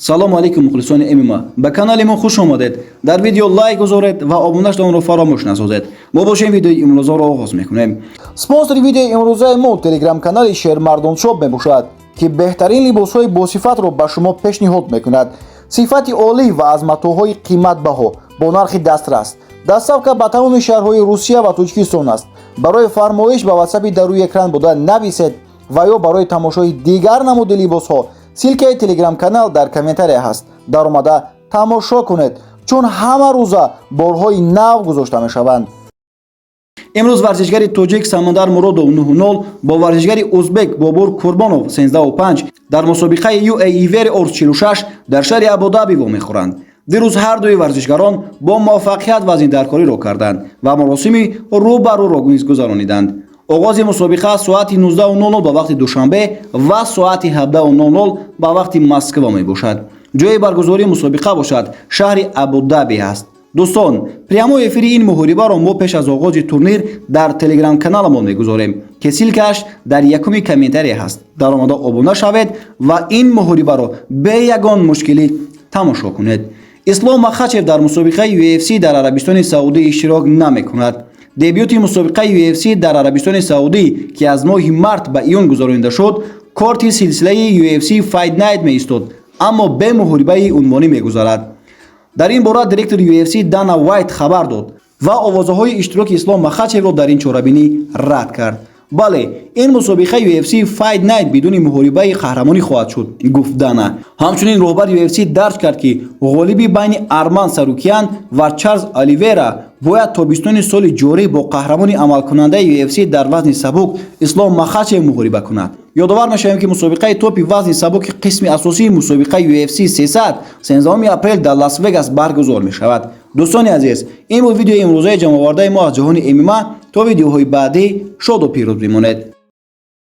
Салому алейкум, мухлисони ММА, ба канали мо хуш омадед. Дар видео лайк гузоред ва обуна шуданро фаромӯш насозед. Мо бошем, видеои имрӯзаро оғоз мекунем. Спонсори видеои имрӯзаи мо телеграм-канали Шермардон Шоп мебошад, ки беҳтарин либосҳои босифатро ба шумо пешниҳод мекунад. Сифати олӣ ва аз матоъҳои қиматбаҳо бо нархи дастрас. Доставка ба тамоми шаҳрҳои Русия ва Тоҷикистон аст. Барои фармоиш ба ватсапи дар рӯи экран буда нависед ва ё барои тамошои дигар намуди либосҳо ссылкаи телеграм-канал дар комментария ҳаст. Даромада тамошо кунед, чун ҳама рӯза борҳои нав гузошта мешаванд. Имрӯз варзишгари тоҷик Самандар Муродов 9-0 бо варзишгари узбек Бобур Курбонов 13-5 дар мусобиқаи UAE Warriors 46 дар шаҳри Абудаби вомехӯранд. Дирӯз ҳар дуи варзишгарон бо муваффақият вазниндаркориро карданд ва маросими рӯ ба рӯро низ гузарониданд. Оғози мусобиқа соати 19:00 ба вақти Душанбе ва соати 17:00 ба вақти Москва мебошад. Ҷои баргузории мусобиқа бошад, шаҳри Абудаби аст. Дӯстон, прямой эфири ин муҳорибаро мо пеш аз оғози турнир дар телеграм-каналамон мегузорем, ки ссылкааш дар якуми комментария ҳаст. Даромада обуна шавед ва ин муҳорибаро бе ягон мушкилӣ тамошо кунед. Ислом Махачев дар мусобиқаи UFC дар Арабистони Саудӣ иштирок намекунад. Дебюти мусобиқаи UFC дар Арабистони Саудӣ, ки аз моҳи март ба июн гузаронида шуд, корти силсилаи UFC Fight Night меистод, аммо бе муҳорибаи унвонӣ мегузарад. Дар ин бора директори UFC Дана Вайт хабар дод ва овозаҳои иштироки Ислом Махачевро дар ин чорабинӣ рад кард. Бале, ин мусобиқаи UFC Fight Night бидуни муҳорибаи қаҳрамонӣ хоҳад шуд, гуфт Дана. Ҳамчунин роҳбари UFC дарҷ кард, ки ғолиби байни Арман Сарукян ва Чарлз Оливера бояд тобистони соли ҷорӣ бо қаҳрамони амалкунандаи UFC дар вазни сабук Ислом Махачев муҳориба кунад. Ёдовар мешавем, ки мусобиқаи топи вазни сабуки қисми асосии мусобиқаи UFC 300 13 апрел дар Лас Вегас баргузор мешавад. Дӯстони азиз, ин буд видеои имрӯзаи ҷамъовардаи мо аз ҷаҳони ММА. То видеоҳои баъдӣ шоду пирӯз бимонед.